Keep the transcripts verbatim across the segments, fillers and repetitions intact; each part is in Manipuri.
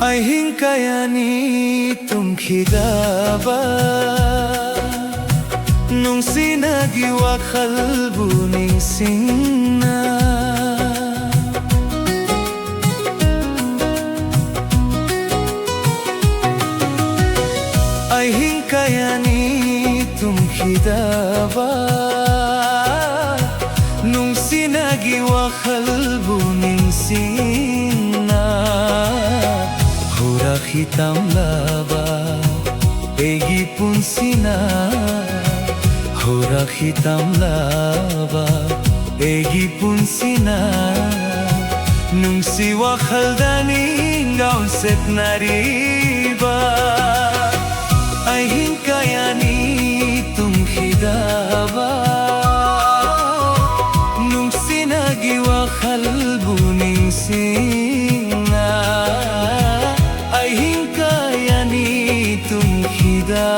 ꯑꯍꯤꯡ ꯀꯌꯥꯅꯤ ꯇꯨꯝꯈꯤꯗꯕ, ꯅꯨꯡꯁꯤꯅꯒꯤ ꯋꯥꯈꯜꯕꯨ ꯅꯤꯡꯁꯤꯡꯅ꯫ ꯑꯍꯤꯡ ꯀꯌꯥꯅꯤ ꯇꯨꯝꯈꯤꯗꯕ, ꯅꯨꯡꯁꯤꯅꯒꯤ ꯋꯥꯈꯜꯕꯨ ꯅꯤꯡꯁꯤꯡꯅ꯫ ꯍꯧꯔꯛꯈꯤ ꯇꯝꯂꯕ ꯑꯩꯒꯤ ꯄꯨꯟꯁꯤꯅ, ꯍꯧꯔꯛꯈꯤ ꯇꯝꯂꯕ ꯑꯩꯒꯤ ꯄꯨꯟꯁꯤꯅ꯫ ꯅꯨꯡꯁꯤ ꯋꯥꯈꯜꯗ ꯅꯤꯡꯒꯥꯎ ꯁꯦꯠꯅꯔꯤꯕ, ꯑꯍꯤꯡ ꯀꯌꯥꯅꯤ ꯇꯨꯝꯈꯤꯗꯕ, ꯅꯨꯡꯁꯤꯅꯒꯤ ꯋꯥꯈꯜꯕꯨ ꯅꯤꯡꯁꯤꯡꯅ꯫ ꯑꯍꯤꯡ ꯀꯌꯥꯅꯤ ꯇꯨꯝꯈꯤꯗꯕ꯫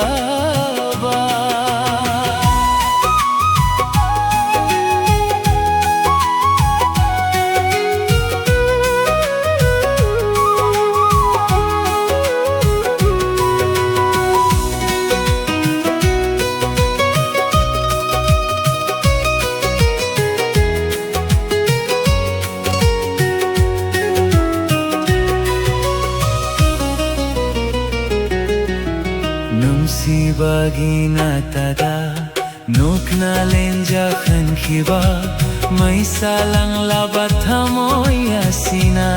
ꯅꯨꯡꯁꯤꯕꯒꯤ ꯅꯥꯇꯗ ꯅꯣꯛꯅ ꯂꯦꯟꯖꯈꯟꯈꯤꯕ ꯃꯩꯁꯥ ꯂꯥꯡꯂꯕ ꯊꯃꯣꯏ ꯑꯁꯤꯅ꯫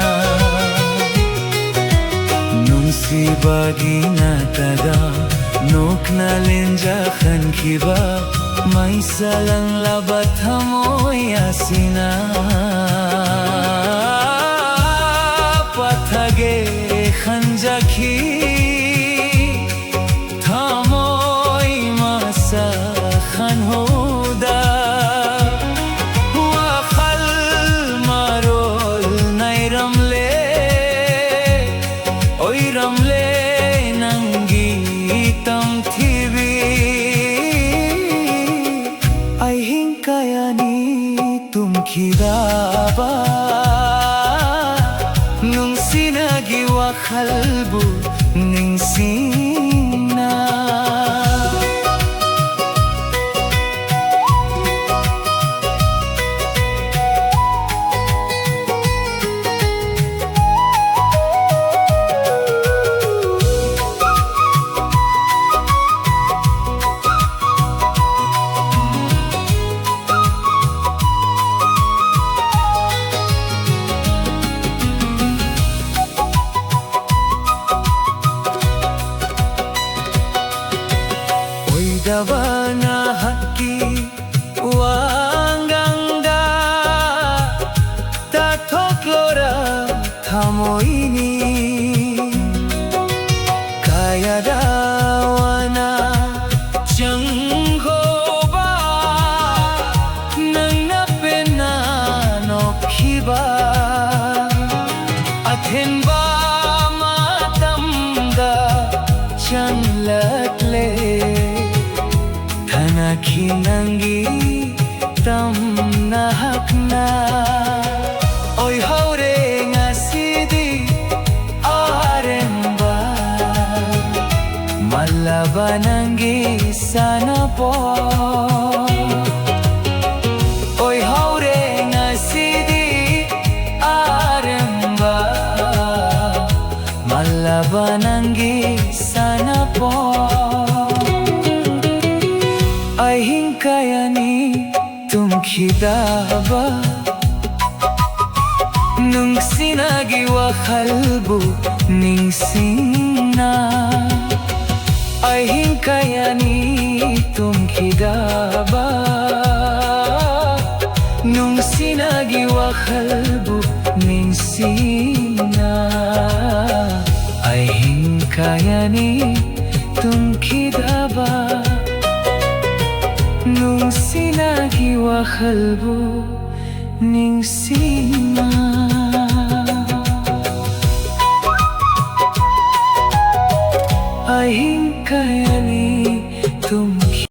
ꯅꯨꯡꯁꯤꯕꯒꯤ ꯅꯥꯇꯗ ꯅꯣꯛꯅ ꯂꯦꯟꯖꯈꯟꯈꯤꯕ ꯃꯩꯁꯥꯂꯪꯂꯕ ꯊꯃꯣꯏ ꯑꯁꯤꯅ ꯄꯠꯊꯒꯦ ꯈꯟꯖꯈꯤ꯫ ꯊꯃꯣꯏ ꯃꯁꯛ ꯈꯟꯍꯧꯗ ꯋꯥꯈꯜ ꯃꯔꯣꯜ ꯅꯩꯔꯝꯂꯦ꯫ ꯑꯣꯏꯔꯝꯂꯦ ꯅꯪꯒꯤ ꯇꯝꯊꯤꯕꯤ꯫ ꯑꯍꯤꯡ ꯀꯌꯥꯅꯤ ꯇꯨꯝꯈꯤꯗꯕ ꯅꯨꯡꯁꯤꯅꯒꯤ ꯋꯥꯈꯜꯕꯨ ꯅꯤꯡꯁꯤꯡꯅ꯫ ꯑꯣꯏꯗꯕ ꯅꯍꯥꯛꯀꯤ ꯋꯥꯉꯥꯡꯗ ꯇꯥꯊꯣꯛꯂꯣꯔ ꯊꯃꯣꯏꯅꯤ꯫ ꯀꯌꯥꯗ ꯋꯥꯅ ꯆꯪꯍꯧꯕ ꯅꯪꯅ ꯄꯦꯟꯅ ꯅꯣꯛꯈꯤꯕ꯫ ꯑꯊꯦꯟꯕ ꯃꯇꯝꯗ ꯆꯪꯂꯛꯂꯦ꯫ ꯊꯥꯅꯈꯤ ꯅꯪꯒꯤ ꯇꯝꯅ ꯍꯛꯅ꯫ ꯑꯣꯏꯍꯧꯔꯦ ꯉꯁꯤꯗꯤ ꯑꯔꯦꯝꯕ꯫ ꯃꯜꯂꯕ ꯅꯪꯒꯤ ꯁꯥꯟꯅꯄꯣꯠ꯫ ꯑꯣꯏꯍꯧꯔꯦ ꯉꯁꯤꯗꯤ ꯑꯔꯦꯝꯕ꯫ ꯃꯜꯂꯕ ꯅꯪꯒꯤ ꯁꯥꯟꯅꯄꯣꯠ꯫ ꯑꯍꯤꯡ ꯀꯌꯥꯅꯤ ꯇꯨꯝꯈꯤꯗꯕ ꯅꯨꯡꯁꯤꯅꯒꯤ ꯋꯥꯈꯜꯕꯨ ꯅꯤꯡꯁꯤꯡꯅ꯫ ꯑꯍꯤꯡ ꯀꯌꯥꯅꯤ ꯇꯨꯝꯈꯤꯗꯕ ꯅꯨꯡꯁꯤꯅꯒꯤ ꯋꯥꯈꯜꯕꯨ ꯅꯤꯡꯁꯤꯡꯅ꯫ ꯑꯍꯤꯡ ꯀꯌꯥꯅꯤ ꯇꯨꯝꯈꯤꯗꯕ ꯅꯨꯡꯁꯤꯅꯒꯤ ꯋꯥꯈꯜꯕꯨ ꯅꯤꯡꯁꯤꯡꯅ꯫